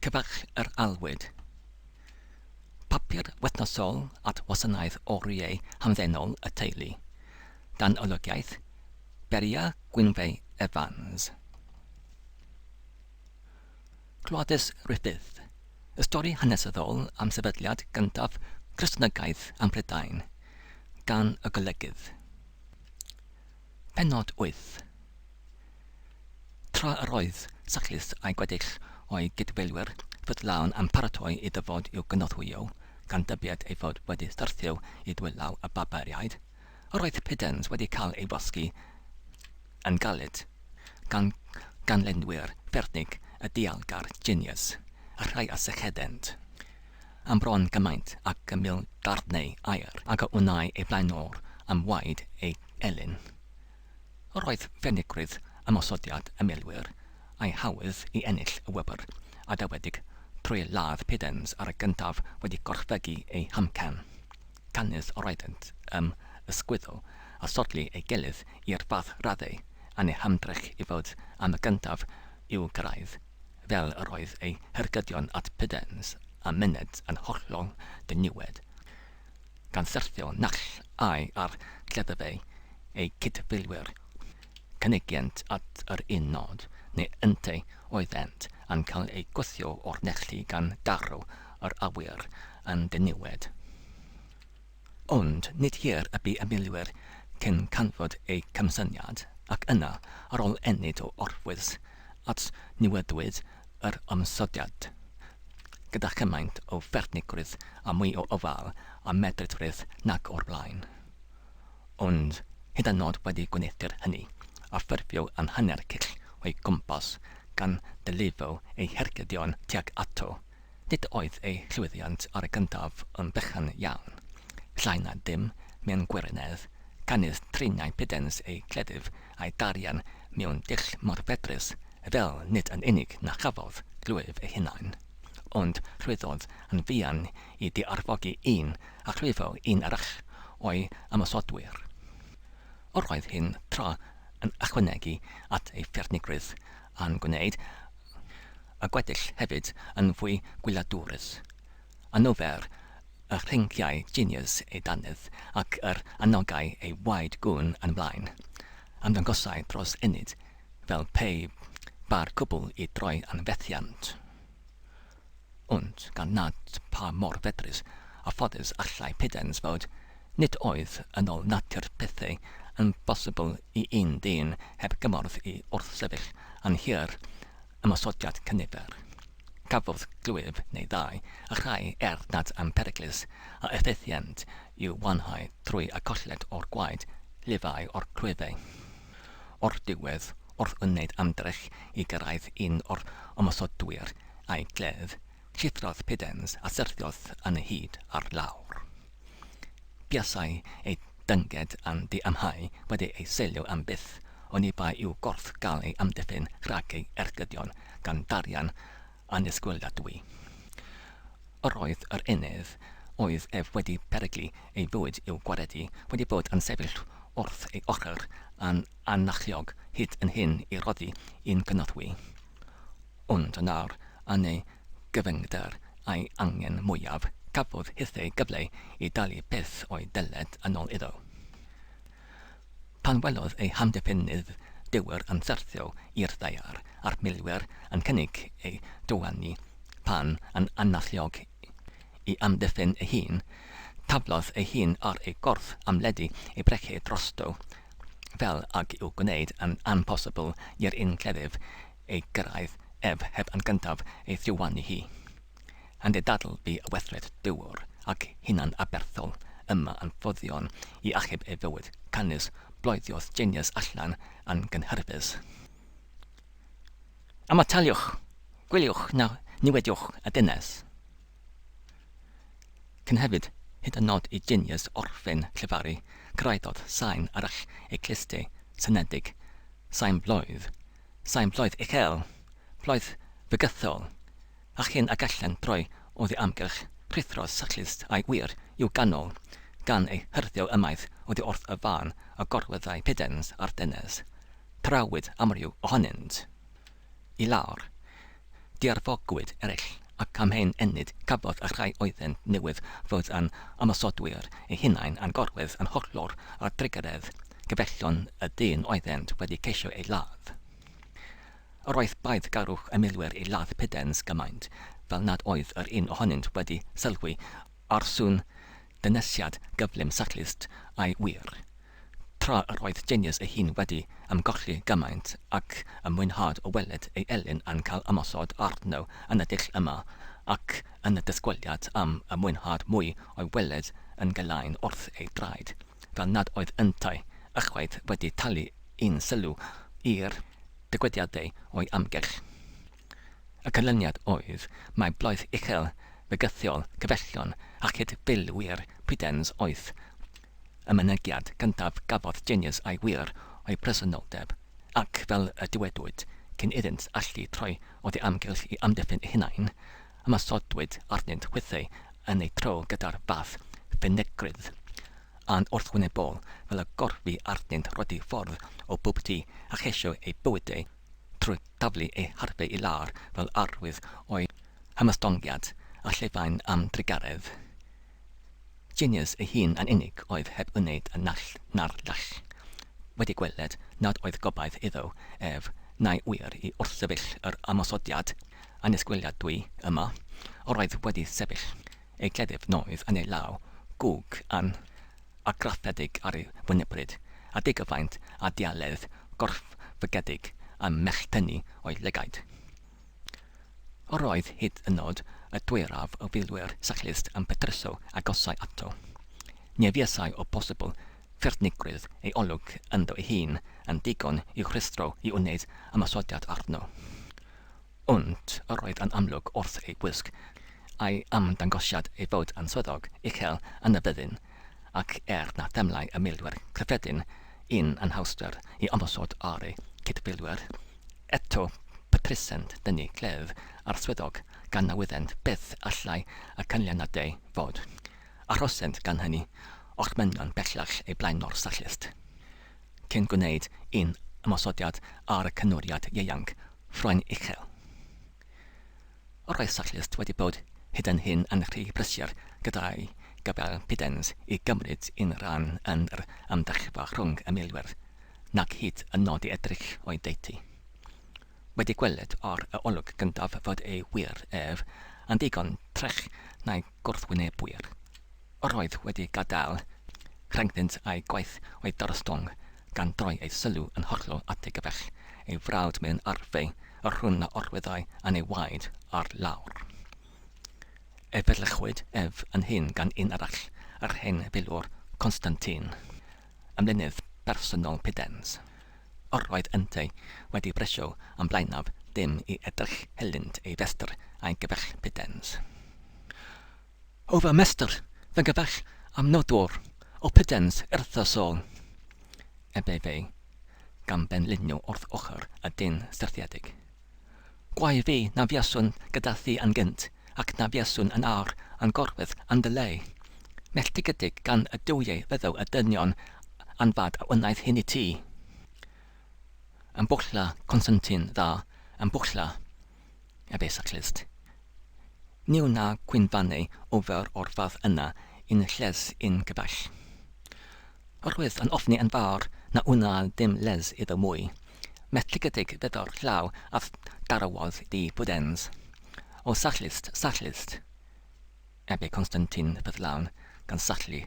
Cyfarch yr Aelwyd. Papur wythnosol at wasanaeth oriau hamddenol y teulu. Dan olygiaeth Beria Gwynfe Evans. Gwladys Ruffydd. Y stori hanesyddol am sefydliad gyntaf Cristnogaeth ym Mhrydain. Gan y golygydd. Pennod 8. Tra yr oedd Saclis a'i gweddill o'i gydweilwyr ffyddlawn yn paratoi i ddyfod i'w gynorthwyo, gan dybied ei fod wedi syrthio i ddwylaw y barbariaid, yr oedd Pudens wedi cael ei wasgu yn galed gan ganlynwyr ffyrnig y dialgar Junius, y rhai a sychedent am bron gymaint ag y 1,000 darnau aur ag a wnâi ei flaenor am waed ei elyn. Yr oedd ffyrnigrwydd ymosodiad y milwyr a'i hawydd i ennill y wobr adawedig trwy ladd Pudens ar y gyntaf wedi gorchfygu eu hamcan. Canys yr oeddent ym ysgwyddo a sodli ei gilydd i'r fath raddau yn eu hymdrech i fod am y gyntaf i'w gyrraedd, fel yr oedd eu hergydion at Pudens a myned yn hollol diniwed. gan syrthio naill ai ar gleddyfau eu cyd-filwyr, cynigient at yr un nod, neu ynteu oeddent yn cael eu gwthio o'r neilltu gan daro yr awyr yn ddiniwed. Ond nid hir y bu y milwyr cyn canfod eu camsyniad, ac yna, ar ôl ennyd o orffwys, atnewyddwyd yr ymosodiad. gyda chymaint o ffyrnigrwydd a mwy o ofal a medrusrwydd nag o'r blaen. Ond hyd yn nod wedi gwneuthur hynny, a ffurfio yn hanner cyll o'i gwmpas, gan dylifo ei hergydion tuag ato, nid oedd ei llwyddiant ar y gyntaf yn bychan iawn. Llai na dim, mewn gwirionedd, canys triniai Pudens ei cleddyf a'i darian mewn dull mor fedrus fel nid yn unig na chafodd glwyf ei hunain, ond llwyddodd yn fuan i ddiarfogi un a chlwyfo un arall o'i ymosodwyr. Yr oedd hyn tra yn ychwanegu at ei ffyrnigrwydd a'n gwneud y gweddill hefyd yn fwy gwyliadwrus. Anofer y rhyngiai genius ei dannedd ac yr anogai ei waed gŵn yn mlaen. Ymddangosai dros ennyd fel pe ba'r cwbl i droi yn fethiant. Ond gan nad pa mor fedrus a ffodus allai Pudens fod, nid oedd, yn ôl natur pethau, yn bosibl i un dyn heb gymorth i wrthsefyll yn hir ymosodiad cynifer. Cafodd glwyf neu ddau, a rhai er nad yn peryglus, a effeithient i'w wanhau trwy y colled o'r gwaed lifai o'r clwyfau. O'r diwedd, wrth wneud ymdrech i gyrraedd un o'r ymosodwyr a'i gledd, llithrodd Pudens a syrthiodd yn y hud ar lawr. Buasai ei dynged yn diamhau wedi ei selio am byth, oni bai i'w gorff gael ei amddiffyn rhag ei ergydion gan darian annisgwyliadwy. Yr oedd yr enedd oedd ef wedi peryglu ei fywyd i'w gwaredu wedi bod yn sefyll wrth ei ochr yn analluog hyd yn hyn i roddi un cynorthwy. Ond yn awr, yn ei gyfyngder a'i angen mwyaf, cafodd hithau gyfle i dalu peth o'i dyled yn ôl iddo. Pan welodd ei hamddiffynnydd diwyr yn syrthio i'r ddaear, a'r milwyr yn cynnig ei dywanu pan yn analluog i amddiffyn ei hun, taflodd ei hun ar ei gorff am ledu ei brechu drosto, fel ag i'w gwneud yn amhosibl i'r un cleddyf ei gyrraedd ef heb yn gyntaf ei thrywanu hi. Yn ei dadl bu y weithred dwr ac hunan-aberthol yma yn foddion i achub ei fywyd, canys bloeddiodd Genius allan yn gynhyrfus. Ymataliwch! Gwyliwch na niweidiwch y dynes! Cyn hefyd, hyd yn nod i Genius orffen llefaru, cyrhaeddodd sain arall ei clustiau synedig, sain bloedd, sain bloedd uchel, bloedd fygythiol, A chyn y gallent droi oddi amgylch, rhuthrodd Saclist a'i ŵyr i'w ganol, gan ei hyrddio ymaith oddi wrth y fan y gorweddai Pudens a'r dynes. Tarawyd amryw ohonynt i lawr. Diarfogwyd eraill, ac am hen ennyd cafodd y rhai oeddent newydd fod yn ymosodwyr eu hunain yn gorwedd yn hollol ar drugaredd cyfeillion y dyn oeddent wedi ceisio ei ladd. Yr oedd beiddgarwch y milwyr i ladd Pudens gymaint fel nad oedd yr un ohonynt wedi sylwi ar sŵn dynesiad gyflym Sallust a'i ŵyr, tra yr oedd Junius ei hun wedi ymgolli gymaint ag y mwynhad o weled ei elyn yn cael ymosod arno yn y dull yma, ac yn y dysgwyliad am y mwynhad mwy o'i weled yn gelain wrth ei draed, fel nad oedd yntau ychwaith wedi talu un sylw i'r digwyddiadau o'i amgylch. Y canlyniad oedd mai bloedd uchel fygythiol cyfellion a chyd-filwyr Pudens oedd y mynegiad cyntaf gafodd Junius a'i ŵyr o'u presenoldeb, ac, fel y dywedwyd, cyn iddynt allu troi oddi amgylch i amddiffyn eu hunain, ymosodwyd arnynt hwythau yn eu tro gyda'r fath ffyrnigrwydd a'n wrthwynebol fel y gorfu arnynt rodi ffordd o bob tu a cheisio eu bywydau trwy daflu eu harfau i lawr fel arwydd o'u hymostyngiad a llefain am drugaredd. Junius ei hun yn unig oedd heb wneud y naill na'r llall, wedi gweled nad oedd gobaith iddo ef na'i ŵyr i wrthsefyll yr ymosodiad annisgwyliadwy yma, yr oedd wedi sefyll, ei gleddyf noeth yn ei law, gwg yn argraffedig ar ei wynebryd, a digyfaint a dialedd gorffygedig yn melltynnu o'i lygaid. Yr oedd hyd yn nod y dwyraf o filwyr Sallust yn petruso agosau ato. Ni fuasai o bosibl ffyrnigrwydd ei olwg ynddo ei hun yn ddigon i'w rhwystro i wneud ymosodiad arno. Ond yr oedd yn amlwg wrth ei wisg a'i ymddangosiad ei fod yn swyddog uchel yn y fyddin, ac er na theimlai y milwyr cyffredin un anhawster i ymosod ar eu cyd-filwyr, Eto, petrusent dynnu cledd ar swyddog gan na wyddent beth allai y canlyniadau fod. Arhosent gan hynny orchmynion bellach eu blaenor Sallust, cyn gwneud un ymosodiad ar y cynwriad ieuanc ffroen uchel. Yr oedd Sallust wedi bod hyd yn hyn yn rhy brysur gyda'i gyfaill Pudens i gymryd un rhan yn yr ymdrechfa rhwng y milwyr, nac hyd yn nod i edrych o'i deutu. Wedi gweled ar y olwg gyntaf fod ei ŵyr ef yn ddigon trech na'i gwrthwynebwyr, yr oedd wedi gadael rhyngddynt a'i gwaith o'i darostwng, gan droi ei sylw yn hollol at ei gyfaill, ei frawd mewn arfau, yr hwn a orweddai yn ei waed ar lawr. Efelychwyd ef yn hyn gan un arall, yr hen filwr Constantine. Ymlynydd personol Pudens. Yr oedd yntau wedi brysio yn blaenaf dim i edrych helynt ei festr a'i gyfaill Pudens. O fy mestr, fy nghyfaill a'm noddwr, O Pudens, urddasol! ebe fe, gan benlinio wrth ochr y dyn syrthiedig. Gwae fi na fuaswn gyda thi yn gynt, ac na fuaswn yn awr yn gorwedd yn dy le. Melltigedig gan y duwiau fyddo y dynion anfad a wnaeth hyn i ti. Ymbwlla, Constantine dda, ymbwlla, ebe Saclist. Ni wna cwynfannu ofer o'r fath yna i'n lles i'n cyfaill. Yr wyf yn ofni yn fawr na wna dim lles iddo mwy. Melltigedig fyddo'r llaw a'th darawodd di Pudens. O Sallust, Sallust! ebe Constantine ffyddlawn, gan syllu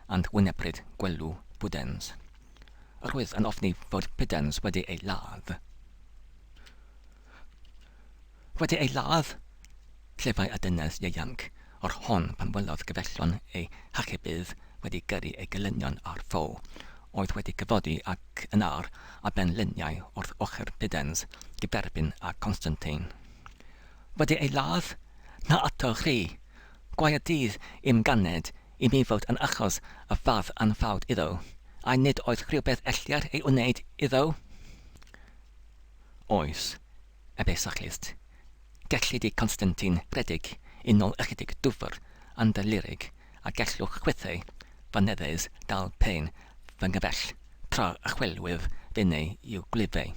and wynebryd gwelw Pudens. Yr wyf yn ofni fod Pudens wedi ei ladd. Wedi ei ladd? Llefai y dynes ieuanc, yr hon pan welodd gyfellion ei hachubydd wedi gyrru ei gelynion ar ffo, oedd wedi cyfodi ac yn awr a benliniai wrth ochr Pudens gyferbyn â Constantine. Wedi ei ladd? Na ato chwi! Gwae y dydd i'm ganed i mi fod yn achos y fath anffawd iddo. Ai nid oedd rhywbeth ellir ei wneud iddo? Oes, ebe Sallust. Gelli di Constantine redeg i nôl ychydig dwfr yn dy lurig, a gellwch chwithau fy neddes dal pen fy nghyfell tra y chwilwyf finne i'w gwlyfau.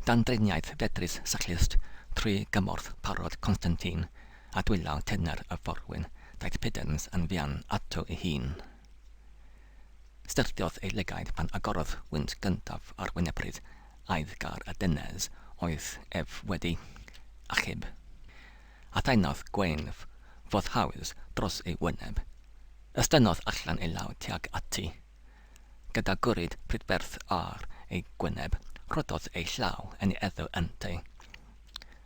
Dan driniaeth fedrus Sallust. Trwy gymorth parod Constantine a dwylaw tyner y forwyn, daeth Pudens yn fuan ato ei hun. Syrthiodd ei lygaid pan agorodd wynt gyntaf ar wynepryd aiddgar y dynes oedd ef wedi achub. A thaenodd gwên foddhaus dros ei wyneb. Estynnodd allan ei law tuag ati. Gyda gwrid prydferth ar ei gwyneb, rhoddodd ei llaw yn ei eiddo yntau,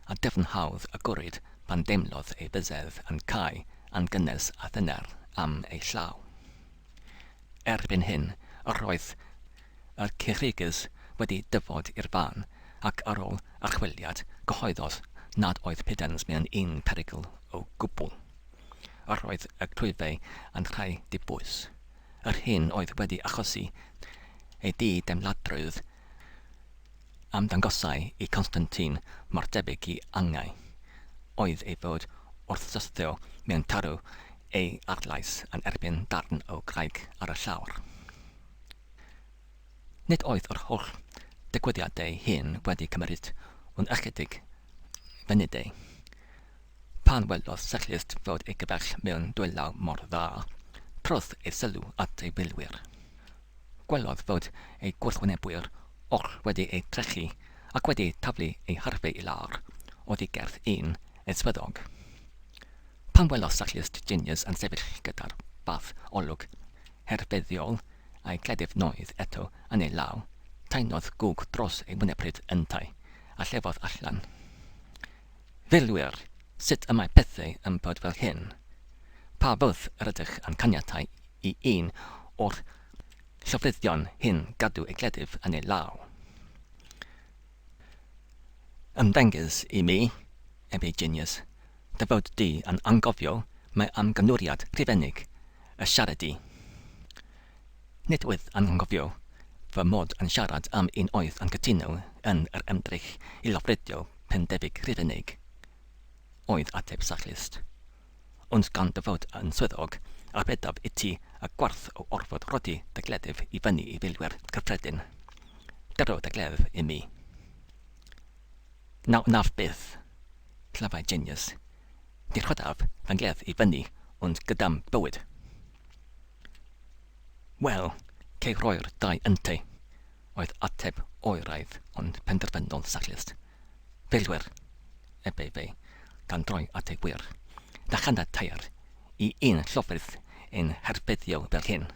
a dyfnhaodd y gwrid pan deimlodd ei fysedd yn cau yn gynnes a thyner am ei llaw. Erbyn hyn, yr oedd yr Cyrhaegus wedi dyfod i'r fan, ac ar ôl archwiliad, cyhoeddodd nad oedd Pudens mewn un perygl o gwbl. Yr oedd y clwyfau yn rhai dibwys. Yr hyn oedd wedi achosi ei ddi-deimladrwydd ymddangosai i Constantine mor debyg i angau, oedd ei fod wrth syrthio mewn tarw ei arlais yn erbyn darn o graig ar y llawr. Nid oedd yr holl ddigwyddiadau hyn wedi cymryd ond ychydig funudau. Pan welodd Sallust fod ei gyfaill mewn dwylaw mor dda, trodd ei sylw at ei filwyr. Gwelodd fod ei gwrthwynebwyr oll wedi eu trechu ac wedi taflu eu harfau i lawr oddi gerth un ei swyddog. Pan welodd Sallust Junius yn sefyll gyda'r fath olwg herfeiddiol a'i cleddyf noeth eto yn ei law, taenodd gwg dros ei wynepryd yntau, a llefodd allan. Filwyr! Sut y mae pethau yn bod fel hyn? Pa fodd yr ydych yn caniatau i un o'r llofruddion hyn gadw ei gleddyf yn ei law? Ymddengys i mi, ebe Junius, dy fod di yn anghofio mai am ganwriad Rhufeinig y siarad di. Nid wyf yn anghofio fy mod yn siarad am un oedd yn cytuno yn yr ymdrech i lofruddio pendefig Rhufeinig, oedd ateb Sallust. Ond gan dy fod yn swyddog, arbedaf iti y gwarth o orfod rhoddi dy gleddyf i fyny i filwyr cyffredin. Dyro dy gleddyf i mi. Na wnaf byth, llefai Junius. Ni rhoddaf fy ngleddyf i fyny ond gyda'm bywyd. Wel, cei roi'r dau ynte, oedd ateb oeraidd ond penderfynol Sallust. Filwyr, ebe fe, gan droi at ei wŷr, na chaniateir i un llofrudd ein herfeiddio fel hyn.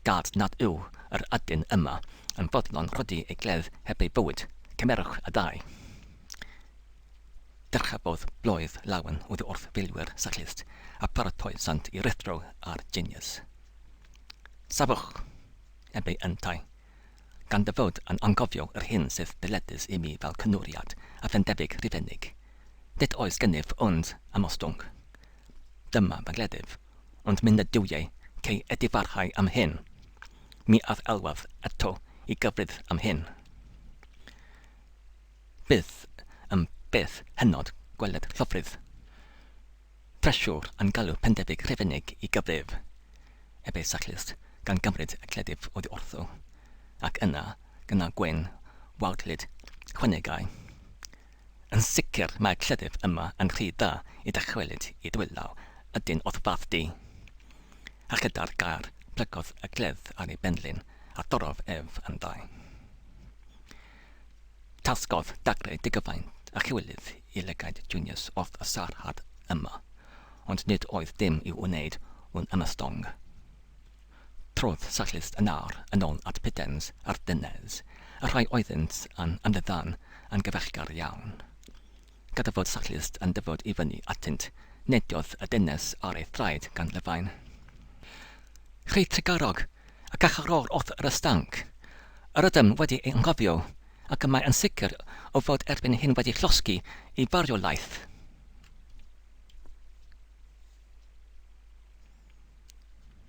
Gad nad yw yr adyn yma yn fodlon rhoddi ei gledd heb ei fywyd, cymerwch y ddau. Dyrchafodd bloedd lawen oddi wrth filwyr Sallust, a pharatoesant i ruthro ar Junius. Safwch! ebe yntau, gan dy fod yn anghofio yr hyn sydd dyledus i mi fel cynnwriad a phendefig Rhufeinig. Nid oes gennyf ond ymostwng. Dyma fy ngleddyf, ond myn y duwiau cei edifarhau am hyn. Mi a'th elwaf eto i gyfrif am hyn. Bydd yn beth hynod gweled llofrudd. Presiwr yn galw pendefig Rhufeinig i gyfrif, ebe Sallust, gan gymryd y cleddyf oddi wrtho, ac yna, gyda gwên wawdlyd, chwanegai, Yn sicr mae'r cleddyf yma yn rhy dda i ddychwelyd i ddwylaw y dyn o'th fath di. A chyda'r gair plygodd y cleddyf ar ei benlin, a thorrodd ef yn ddau. Tasgodd dagrau digyfaint a chywilydd i lygaid Junius wrth y sarhad yma, ond nid oedd dim i'w wneud yn ymostwng. Trodd Sallust yn awr yn ôl at Pudens a'r dynes, y rhai oeddynt yn ymddiddan yn gyfeillgar iawn. Gyda fod Sallust yn dyfod i fyny atynt, neidiodd y dynes ar ei thraed gan lefain. Chi trugarog, a carcharor wrth yr ysdanc. Yr ydym wedi ei anghofio, ac y mae yn sicr o fod erbyn hyn wedi llosgi i farwolaeth.